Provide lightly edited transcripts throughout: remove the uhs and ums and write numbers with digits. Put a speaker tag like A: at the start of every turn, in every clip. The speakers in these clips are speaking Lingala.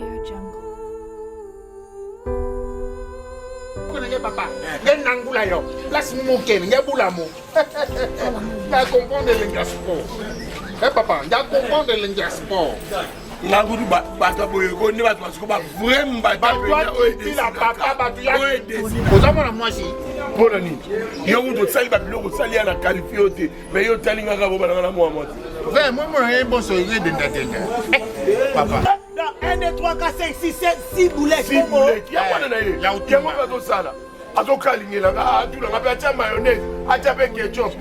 A: Audio Jungle.
B: nge papa nge nangula yo place mokene nge bulamu na comprendre elengi ya sport e papa nge comprendre elengi ya sport
C: nga kutu bato ya boye ko nde bato basiko ba vrai mbata
B: papa bato ya oza mwana mwasi
C: mpo na nini yo kutu osali babiloko osali ya na qualifie yo te mais yo otali nga kaka bobalanga na mwa mwasi
B: ve moi mona ye bonso ye denda denda eh, papa
D: 1 2 3 4 5 6 7 6 boulettes
C: 6 boulettes ya mwana na ye yango mpe azosala azokalingela nga atula nga mpe atya mayonnaise atya mpe ketchup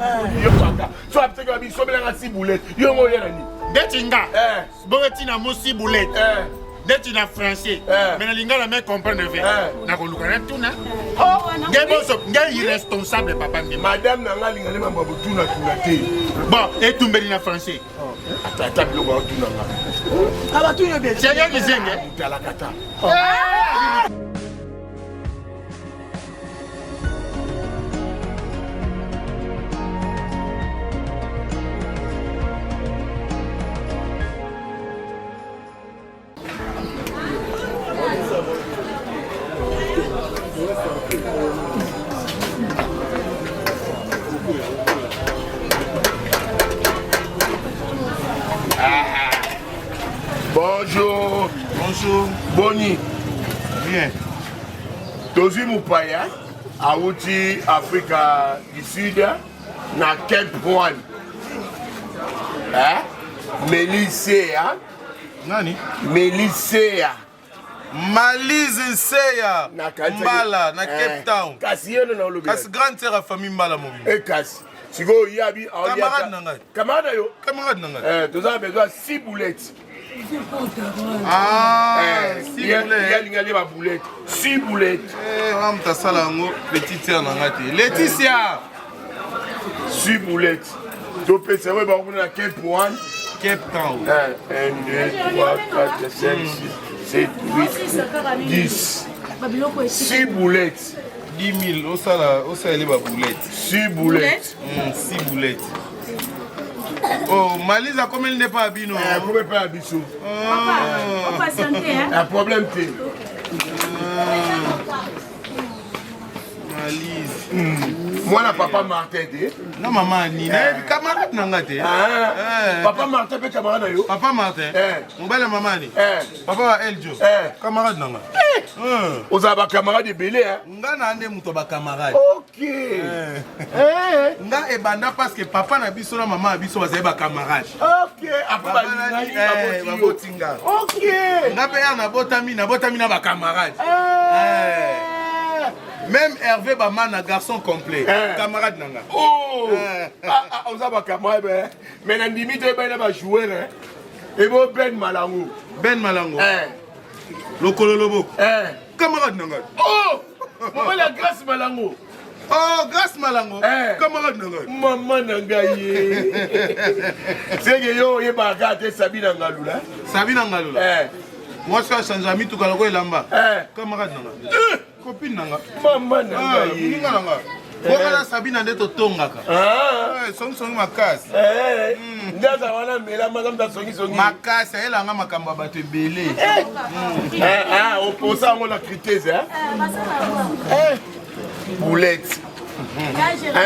C: yo kaka so apesaki babi sombelanga 6 boulettes yo ngo oye na nini
B: ndeti nga eh. bongo ntina mo 6 boulettes eh. ndeti na français eh. mais na lingala me comprendre ve nakoluka na tuna oh, nge boso nge irresponsable papa ndima
C: madame na nga alinga nde mambo ya botunatuna te
B: bon etumbeli na français
C: ata ata biloko atuna nga
D: abatuni yo bien
B: senge kizenge
C: talakata Bonjour.
B: Bonjour.
C: Boni.
B: Bien.
C: Tozwi mopaya awuti Afrika du Sud na Cape One. Hein? Melisea.
B: Nani?
C: Melisea.
E: Malise Nseya Mbala na eh, Cape Town.
C: Kasi ye na olobi.
E: Kasi grande sœur ya famille Mbala mobimba.
C: Eh kasi sikoyo ye abi
E: camarade na ngai.
C: Camarade na yo?
E: Camarade na ngai.
C: Eh toza besoin ya 6 boulettes.
E: Ah, eh,
C: ye alingi alia ba boulettes. 6 boulettes.
E: Eh, wana moto asala yango petite sœur na ngai te. Laetitia.
C: 6 boulettes. Topesa yango bango kuna na Cape One.
E: Cape Town.
C: 1, 2, 3, 4, 5, 6, 7, 8, 10. 6 boulettes.
E: 10 000, osala osaleli ba boulettes.
C: 6 boulettes.
E: 6 boulettes. Oh, Malise akomeli nde pa bino.
C: Eh, akomi pa biso.
E: Oh.
C: Un problème te.
E: Malise.
C: Mwana papa Martin te.
E: Na mama ani, nayebi camarade na nga te.
C: Ah.
E: Eh.
C: Papa Martin mpe camarade na yo.
E: Papa Martin.
C: Eh.
E: Mobali ya mama ani.
C: Eh.
E: Papa wa Eljo.
C: Eh.
E: Camarade na nga. Eh.
C: Ozala ba camarade ebele hein.
E: Nga na nde moto ya ba camarade.
C: Ok. Eh.
E: Nga ebanda parce que papa na biso na mama na biso bazali ba camarade.
C: Ok. Après balingani
E: Eh,
C: baboti yo.
E: baboti nga.
C: Ok.
E: Nga mpe ya nabotami nabotami na ba camarade.
C: Eh.
E: Même Hervé Bamana, garçon complet,
C: Eh.
E: camarade nanga.
C: Oh.
E: Eh.
C: Ah, ah, oza ba camarade eh. Mais na ndimi te bayina ba joueur hein. Ebo Ben Malango.
E: Ben Malango,
C: Eh.
E: lokolo loboko,
C: Eh.
E: camarade nanga.
C: Oh! Mobali ya Grâce Malango.
E: Oh, Grâce Malango,
C: Eh.
E: camarade nanga.
C: Mama na ngai ye. Seke yo oyebaka kaka te Sabina Ngalula.
E: Sabina Ngalula.
C: Eh.
E: Mwasi oyo achange mituka lokola elamba.
C: Eh.
E: Camarade nanga. Copine nanga.
C: Mama na
E: Ah,
C: ngai ye.
E: moninga nanga. Bonga na Sabina nde totongaka.
C: Ah.
E: Eh, songisongi makasi.
C: Eh. Nde azala wana mela maza mutu asongisongi.
E: Makasi ayelanga makambo ya bato ebele.
C: Eh, ah, oposa yango na critese hein? Eh. Boulette.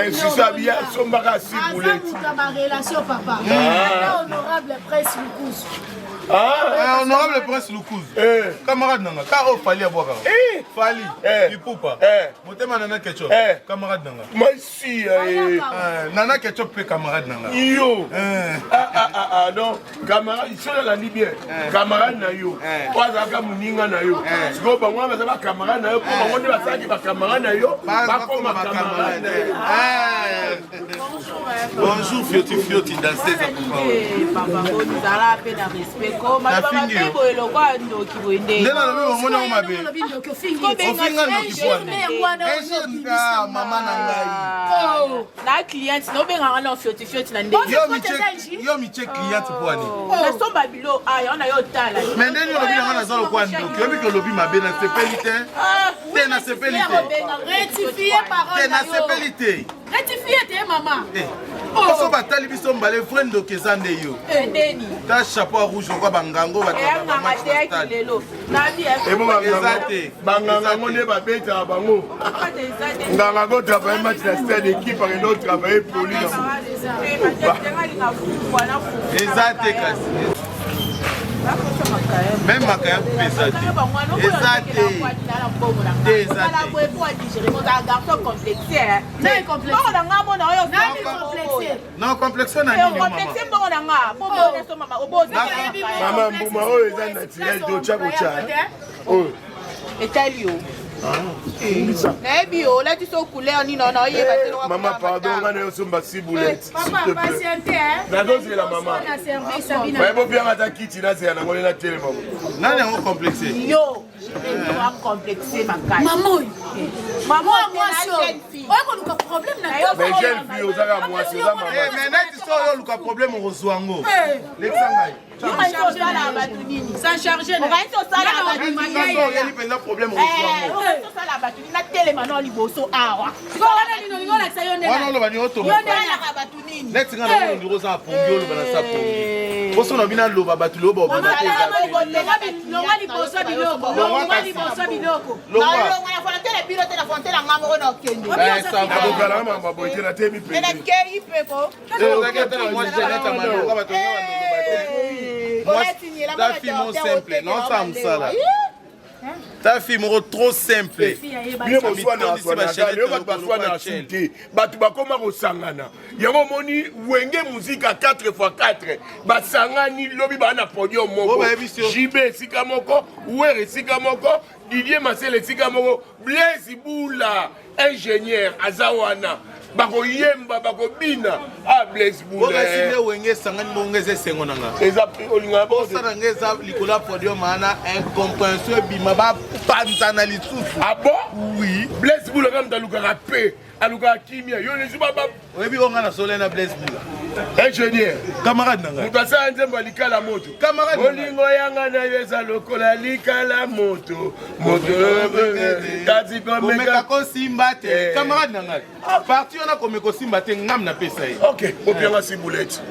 C: Insusa biya asombaka si boulette.
F: aza moto ya barelation papa ata honorable prince lukusu
C: Ah.
E: Eh, honorable prince lukuzu
C: Eh.
E: camarade nanga ka oyo fali abwakaka
C: Eh.
E: fali
C: Eh.
E: ipupa
C: Eh.
E: motema nana ketchup
C: Eh.
E: camarade nanga
C: Masi eh.
E: Eh, nana ketchup mpe camarade nanga
C: Yo.
E: Eh.
C: Ah, ah, ah, ah, non camarade soki alandi bien camarade na yo oyo azalaka moninga na yo sikoyo bango wana baza bacamarade na yo mpo bango nde basalaki bacamarade na yo bakoma camarade na yo
E: Eh. Bonjour Fioti Fioti danseuse ya
G: papa boni zala mpe na respect ko maloba
E: Nafingi
G: mabe
E: yo.
G: boye lokola ndoki boye nde
E: nde nalobi omoni yango mabe
F: olobi ndoki ofingi
E: ofinga ndoki
F: Injure yango wana
E: pwani mama na ngai
G: na cliente nobengaka na fioti fioti na ndenge
E: yo
F: Ofi-
E: mitie
F: eza injure?
E: yo mitie cliente pwani
G: nasomba bilo aya wana yo otala
E: me ndeni olobi na ngai naza lokola ndoki oyebi ke olobi mabe nasepeli te te nasepeli te
F: Rectifier parole
E: te
F: na yo.
E: nasepeli te
F: Rectifier te mama.
E: Eh. Poso batali biso mbale vrai ndoki eza nde yo. Ta chapeau ya rouge okwa bangango
C: eza te. Banganga yango nde babetaka bango. Nganga ko travailler match na stade équipe akende o travailler poli na
E: Eza te kasi. Même makaya mpe eza te. Eza te. Te eza te. Non complexe na nini
C: mama? Mbuma oyo eza naturel, totya kotya oyo.
G: Etali yo, nayebi yo olati so couleur nini na oyeba te.
C: Mama, pardon, nga na yo somba ciboulette, s'il te plaît. Nazozela mama, baye bobianga ata kiti nazela nango nde natelema.
E: Nani yango complexe?
G: Yo complexe makasi.
F: Mama oyo, mama mwasi oyo oyo koluka problème na
C: Mais jeune fille, ozaka mwasi, oza mama.
E: Mais neti so oyo oluka problème, okozwa yango. Lekisa ngai.
G: Osala bato nini?
F: Sans charger.
G: Okanisi osala bato nini?
E: Oyeli mpenza problème, okozwa yango.
G: Okanisi osala bato nini? Natelema no liboso awa.
F: Wana nini olingi olakisa yo?
E: Wana oloba nini? Otonga.
G: Osalaka bato nini?
E: Neti nga na ondiri oza pongi, oloba na sa pongi poso na bino, aloba bato lelo baobima te.
F: Longwa liboso biloko, longwa liboso biloko.
G: Nalongwa na frontière bino te, na frontière nga moko na okende.
C: Nakokalanga makambo boye te, natemi pene.
G: Nakei mpe ko.
E: Ozalaki ata na mwa jeunette ya malonga, bato nga baloba te. Ta fille moko simple, naosala mosala, ta fille moko trop simple.
C: Bino boswanaka, lelo bato baswanaka su te, bato bakoma kosangana. Yango omoni Wenge Muzika 4 x 4 basangani lobi, baa na podium moko, JB esika moko, Wer esika moko, Didier Masele esika moko, Blaise Bula ingénieur aza wana, bakoyemba, bakobina. Ah, Blaise Bula.
E: Nde Wenge esangani bongo, eza esengo na nga.
C: Eza olingaka.
E: Bosala nga eza likolo ya podium wana, incompréhension ebima, bapanzana lisusu.
C: Ah bon?
E: Oui.
C: Blaise Bula kaka moto alukaka pe alukaka kimia, yo lesu baba.
E: Oyebi oyo nga nasola na Blaise Bula?
C: Ingénieur.
E: Camarade na ngai.
C: Moto asala nzembo ya likala moto.
E: Camarade.
C: Bolingo yanga na yo eza lokola likala moto, moto kasi
E: komeka kosimba te. Camarade na ngai, parti wana komeka kosimba te, ngam napesa ye.
C: Ok, opianga ciboulette.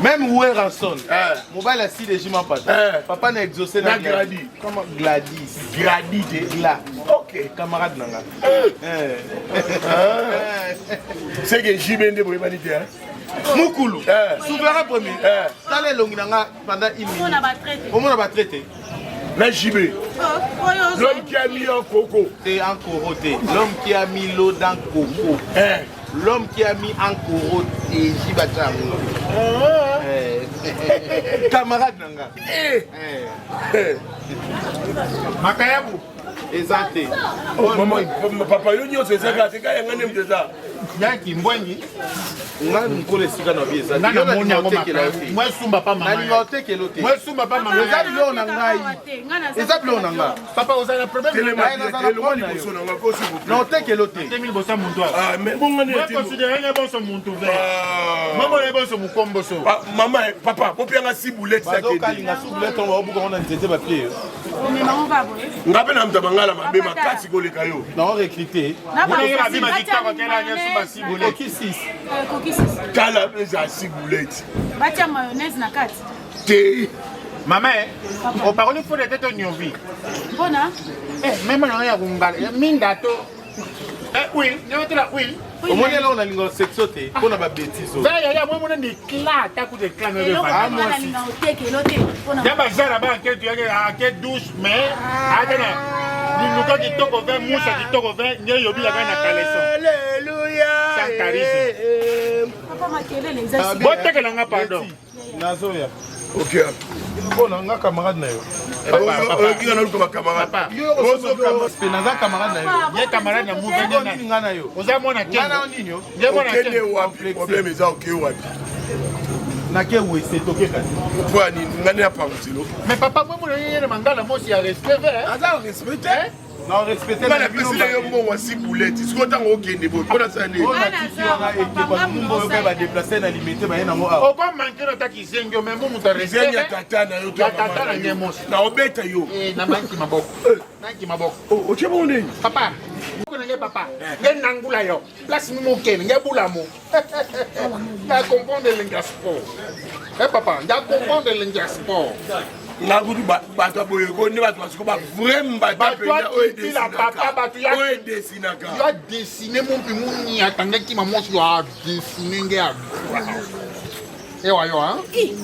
E: Même Werrason, mobali asile jima pata, papa na exaucé.
C: Na Gradi.
E: Comment Gladys?
C: Gradi te.
E: Gla.
C: Ok.
E: Camarade na ngai.
C: C'est que JB nde boyebani te.
E: Mokulu souverain premier, tala elongi na nga pendant une minute, omona batraite.
C: Na JB, l'homme qui a mis un coco.
E: Te, un coro te. L'homme qui a mis l'eau dans coco, l'homme qui a mis un coro te, jiba tya yango. Camarade na nga.
B: Makayabu.
E: Eza te.
C: Papa, yo nyonso ezaka te, kaka yanga nde moto eza.
B: Yaki mbwengi.
E: Nga mokolo esika na bi eza.
B: Nga namoni yango mwesumba pa mama.
E: Nalinga otekelo te.
B: Mwesumba pa mama.
E: Eza biloko na ngai, eza biloko na nga.
B: Papa, ozala na problème.
E: Na otekelo te.
B: Temi liboso ya muntu awa, considéré nga bonso muntu ve mama oye bonso mokomboso.
C: Mama, papa, bopianga ciboulette.
E: Bazokalinga ciboulette ongo, baobuka ngo na nzete, bapie.
C: Nga mpe na moto ya mangala mabe makasi koleka yo.
E: Na recruter.
B: Koki
E: 6.
C: Tala, eza ciboulette.
F: Batia mayonnaise na kati.
C: Te.
B: Mama, opakoli fode te to niovi?
F: Mpona?
B: Meme nanga ya kongala minda to huile, ndenge huile.
E: Omoni eloko nalinga sexo te mpo na babêtises.
B: Yaya, mwe mona éclat, ata kuta éclat. Ya bazala ba ake tuyake ake douche, mais ata na liluka kitoko ve musa kitoko ve nge yobilaka na caleçon sans charisme. Botekelanga pardon.
E: Nazoya.
C: Ok.
E: Mpona nga camarade na yo.
C: Oyokinga naluka bacamarade.
E: Naza camarade na yo.
B: Ye camarade na
E: muvenini nga na yo.
B: Oza mwana.
E: Nga na nini yo?
C: Okende wapi? Problème eza, oke wapi?
E: Nake wese, toke kasi.
C: Po ya nini? Nga nde napanguselo.
B: Mais papa, mwe mona ye na mangala mosi ya respect ve.
C: Aza respect te.
E: Na respecte.
C: Nga napesila yo mbongo ya ciboulette, sikoyo ntango okende boye mpona sala nini?
E: Oyo badéplace na Limete, baye nango awa.
B: Oko manke na taki zengi, mais mo moto.
C: Zengi ya tata na yo.
B: Ya tata na nge mosi.
C: Na obeta yo.
B: Na manki maboko, nanki maboko.
C: Otie bongo ndeni?
B: Papa. Nge papa, nge nangula yo. Place mu mokene, nge bula mo. Nga comprendre elengi ya sport. Eh papa, nga comprendre elengi ya sport.
C: Nga kutu bato ya boye ko nde bato basiko ba vrai mbata mpenza oyo edesinaka. Oyo edesinaka.
B: Yo dessiner mumpi muniata nge kima mwasi yo a dessiner nge a. Ewa yo hein?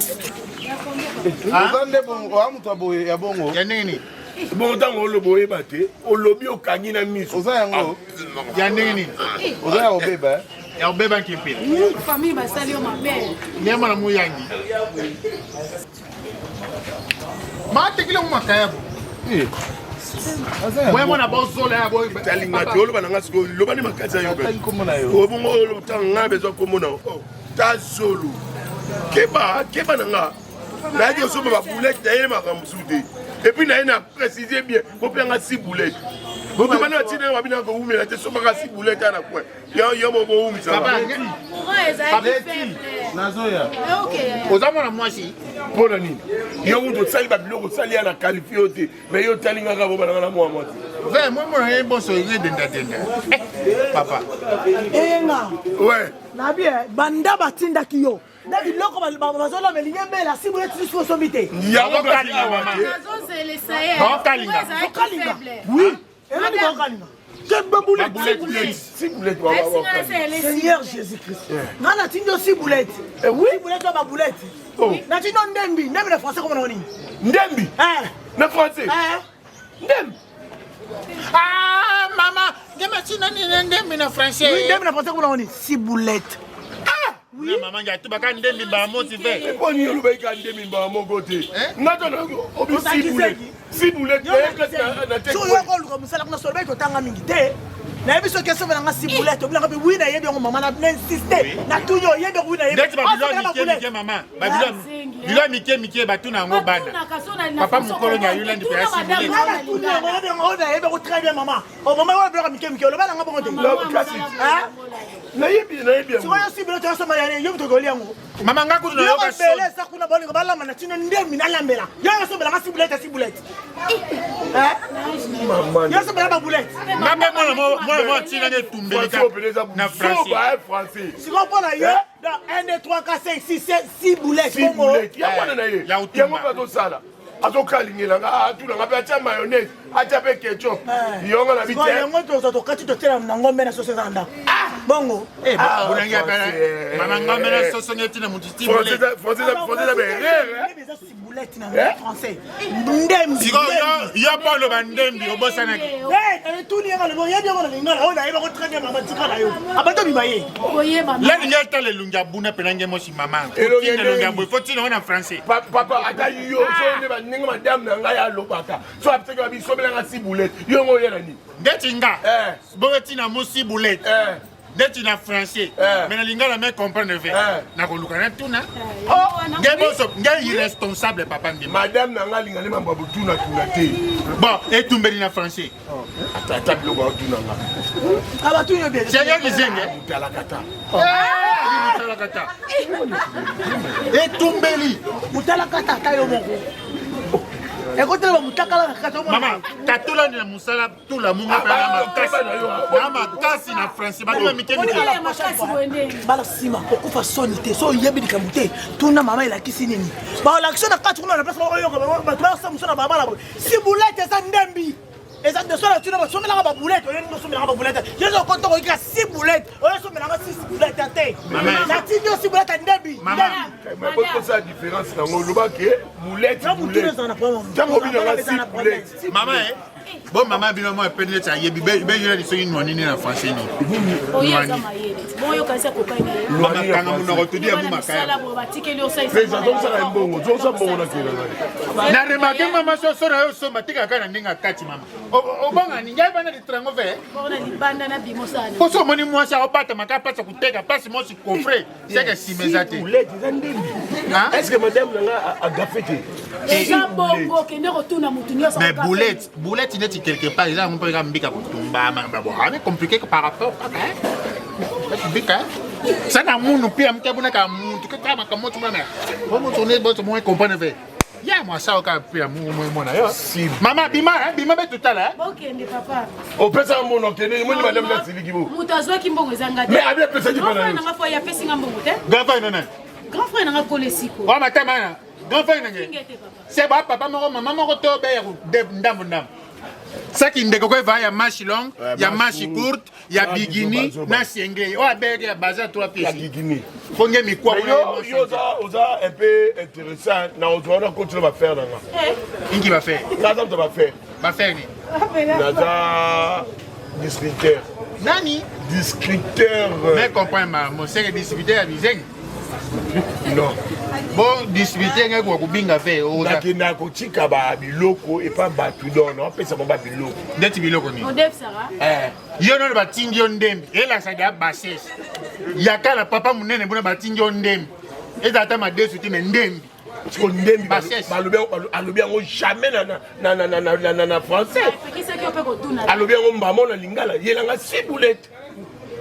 E: Oza nde bongo, oa moto ya boye ya bongo.
B: Ya nini?
C: Bongo ntango oloba oyeba te, olobi okangi na miso.
E: Oza yango?
B: Ya ndenge nini?
E: Oza ya kobeba eh?
B: Ya kobeba nkimpila.
F: Famille basali yo mabe.
B: Nde mwana muyangi. Matekile mu makayabo.
E: Eh.
B: Boye mwana bozola ya boye.
C: Talinga te oloba na nga sikoyo loba nde makasi ya yo. Obongo oloba ntango nga bezwa kombo na yo. Ta zolo. Keba, keba na nga. Nayaki osomba ba boulette na ye makambo mosusu te. Et puis naye na préciser bien, bopia nga 6 boulettes. Moto bana batina yo babina kowumela te sombaka 6 boulettes ana coin. Yo yo mo bowumisa.
E: Nazoya.
B: Oza mwana mwasi?
C: Mpo na nini? Yo kutu osali babiloko osali ya na qualifie yo te. Mais yo otali nga kaka bobana nga na mwa mwasi.
B: Ve moi mona ye bonso ye denda denda. Papa.
D: Eyenga.
C: Ouais.
D: Nabi eh, banda batindaki yo na biloko bazolamba elingi ebela si boye tisi osombi te.
C: Yango kasi awa te.
F: Nazozelesa ye.
B: Baokalinga.
D: Okalinga. Oui. Eloni baokalinga.
C: Si boulette
D: Seigneur Jésus-Christ. Nga natindi yo si boulette. Si boulette ba boulette. Natindi yo ndembi, ndembi na français comment on dit?
C: Ndembi.
D: Eh.
C: Na français.
D: Eh.
C: Ndembi.
B: Ah maman, ndembi sina ni ndembi na français.
D: Oui, ndembi na français comment on dit? Si boulette.
B: Ah! Oui. Maman ngai tubaka ndembi mbala moko te.
C: Mpo nini olobaki ka ndembi mbala moko te? Nga to na obi si boulette. Si boulette na te.
D: Soki oyo koluka mosala kuna solobaki totanga mingi te. Nayebi soki esombela nga si boulette obilanga mpe wi nayebi yango mama na insiste natuni oyebi yango wi nayebi.
B: Ndeti ba bilo mike mike mama. Ba bilo bilo mike mike batuna yango bana. Papa mokolo nya yulandi pe asi boulette.
D: Natuni yango oyebi yango oyo nayebi yango très bien mama. Oh mama oyo biloko mike mike oloba nanga bongo te.
C: Kasi nayebi nayebi yango.
D: Sikoyo si biloko nyonso maya yo moto okolia yango.
B: Mama nga kutu nayoka
D: soni. Biloko ebele eza kuna balinga balamba na tino ndemi nalambela. Yo osombela nga si boulette si boulette. Eh? Yo osombela ba boulette.
B: Nga mpe mwana mwana mwana tina nde etumbeli na
C: français.
D: Sikoyo mpo na yo donc 1 2 3 4 5 6 7 6 boulettes.
C: 6 boulettes. Yango wana na ye. Yango mpe azosala. Azokalingela nga atuna nga mpe atya mayonnaise atya mpe ketchup yongo na
D: bite yango toza tokati totela na ngombe na soso eza na ndako bongo
B: bonangi mama ngombe na soso neti na mutu ti
C: français eza berere
D: eza ciboulette na français ndembi
B: sikoyo yo mpo oloba ndembi obosanaki
D: etuni yanga lobo yebi yango na lingala oyo nayeba ko très bien mama tika na yo abandi obima ye
B: lelingi etala elongi abuna mpena nge mosi mama elongi ya boye fo tina ngo na français
C: papa ata yo so nde baninga madame na ngai alobaka so apesaki ba bisomelanga ciboulette yo ngo oyela nini
B: ndeti nga bongo tina mo ciboulette ndeti na français mais na lingala me comprendre ve nakoluka natuna nge bonso nge irresponsable papa ndima
C: madame na ngai alinga nde mambo ya botunatuna te
B: bon etumbeli na français
C: ata biloko aotuna nga
B: seigneur kizenge
C: mutalakata
B: mutalakata etumbeli
D: mutalakata ata yo moko ekotela bamutakala na kati
B: mama katolani na mosala tula munga mpe na makasi na makasi na français bato ba mike mike
D: bala nsima kokufa soni te so oyebi likambo te tuna mama elakisi nini balakisi na kati kuna na place oyoka bato basala mosu na babala boye si boulette eza ndembi eza nde sola tuna basomelaka baboulette oyo nini osomelaka baboulette yezo okota koyika si boulette oyo osomelaka si boulette te natindi yo si boulette ndembi
C: kosala différence nango oloba ke boulette ntango obinanga si boulette
B: mama eh bo mama bino mwa pe neti ayebi beyela soki nwani nini na français nini kanga monoko tudi ya mumakaya na remarke mama soso na yo somba tikaka kaka na ndenge akati mama obangani ngai bana litrango ve poso omoni mwasi aobatama kaka mpasi koteka mpasi mwasi kofre seke nsima eza te
C: est ce que madame na nga agafe te
F: eza bongo kende kotuna motu nyonso
B: mais boulette boulette neti quelque part eza yango mpe kaka mbika kotumbama ame compliqué par rapport kaka mbika sana munu pia mke bunaka muntu kaka makambo tuma na bomo tourner bomo comprendre ve. Ya mwasa oka pila mungu mwe mona yo. Mama bima eh, bima be tutala eh.
F: Bokende papa.
C: Opesa mbongo okende, moni madame na siliki bo.
F: Moto azwaki mbongo eza nga te.
C: Mais abi apesaki pa na yo.
F: Nanga fo ya pesi nga mbongo te.
B: Grand frère nana.
F: Grand frère nanga kole siko.
B: Wa matama na. Grand frère nanga. Se ba papa moko mama moko to be ya ndambo ndambo. Saki ndeko ko eva ya manche longue, ya manche courte, ya bigini na sengei oyo abeyaki ya baza 3 pièces fo nge mikwa
C: yo yo oza oza un peu intéressant na ozwa wana koti na bafere na nga
F: eh.
B: inki bafere
C: naza moto bafere
B: bafere nini
C: naza distributeur
B: nani
C: distributeur
B: mais comprend ma moseke distributeur ya bizengi
C: non
B: bon distributeur ngai koka kobinga ve
C: nakendaka kotika ba biloko epa bato don napesa bango babiloko
B: ndeti biloko nini
C: eh.
B: yo nono batindi yo ndembi elakisaka ya bassesse ya kala papa monene mbona batindi yo ndembi ezala ata madesu te me ndembi
C: siko ndembi alobi yango jamais na français alobi yango mbamo na lingala yelanga sibulete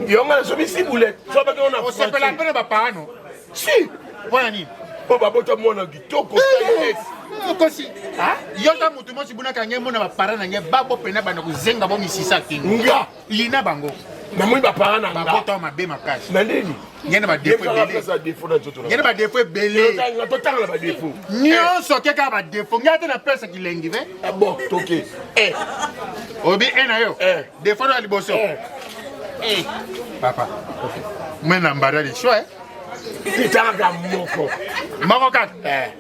C: yonga nasomi sibulete so abaki yango na
B: osepela mpe na bapagano
C: si
B: mpo na nini
C: mpo babota mwana kitoko
B: eh, okosi yo oza motu mosi bunaka nge mona bapara na nge babo mpena banda kozenga bo misisa kingo
C: nga
B: lina bango
C: namoni bapara na nga
B: babota mabe makasi
C: na nini
B: nge na badefo ebele nge na badefo ebele
C: totanga na badefo
B: nyonso oke kaka badefo nge ata na place kilengi ve
C: ah bon toke
B: eh. obi e na yo
C: eh.
B: defo na liboso papa mwe na mbada de choix
C: Titanga moko.
B: Moko kaka.
C: Eh.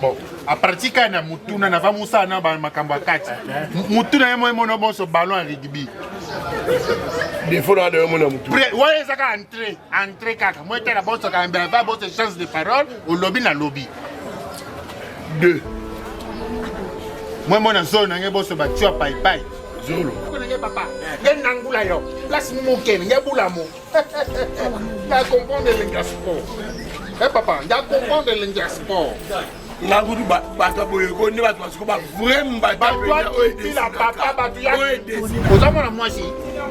B: Bon, a partir kaka na mutuna na va musala na ba makambo ya kati. Mutuna ye moye mono bonso ballon ya rugby.
C: Défaut na yo mona mutu.
B: Wana eza kaka entrée, entrée kaka. Moi tala bonso kaka mbela va bonso chance de parole, olobi na lobi.
C: Deux.
B: Moi mona zolo na ngai bonso ba tua pai pai.
C: Zolo.
B: Nge papa, nge nangula yo. Place moke, nge bulamu. Na comprendre elengi ya sport. Eh papa, nge comprendre elengi ya sport.
C: nga kutu bato ya boye ko nde bato basiko ba vrai mbata
B: oyo papa bato ya oza mwana mwasi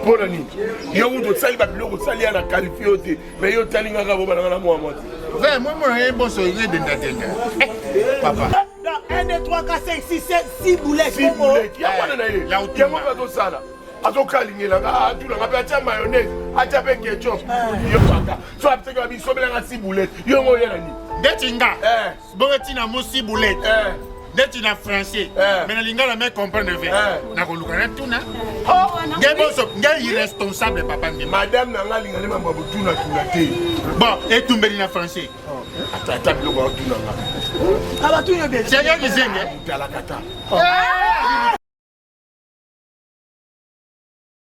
C: mpo na nini yo kutu osali babiloko osali ya na qualifie yo te mais yo otali nga kaka bobananga na mwa mwasi
B: vrai mwa mwana ye bonso ye dendadenda eh, papa
D: 1 2 3 4 5 6 7 6 boulettes
C: 6 boulettes ya mwana na ye yango mpe azosala azokalingelanga atunanga mpe atya mayonnaise atya mpe ketchup yo kaka so apesaki ba bisomelanga 6 boulettes yo ngo oya na nini
B: ndeti nga bongo ntina mo 6 boulettes ndeti na français mais nalinga na me comprendre ve nakoluka natuna nge bonso nge irresponsable papa nge
C: madame na nga alinga nde mambo ya botunatuna te
B: bon etumbeli na français
C: ata ata biloko aotuna nga
D: abatuni yo bien
B: senge kizenge
C: talakata
B: ah.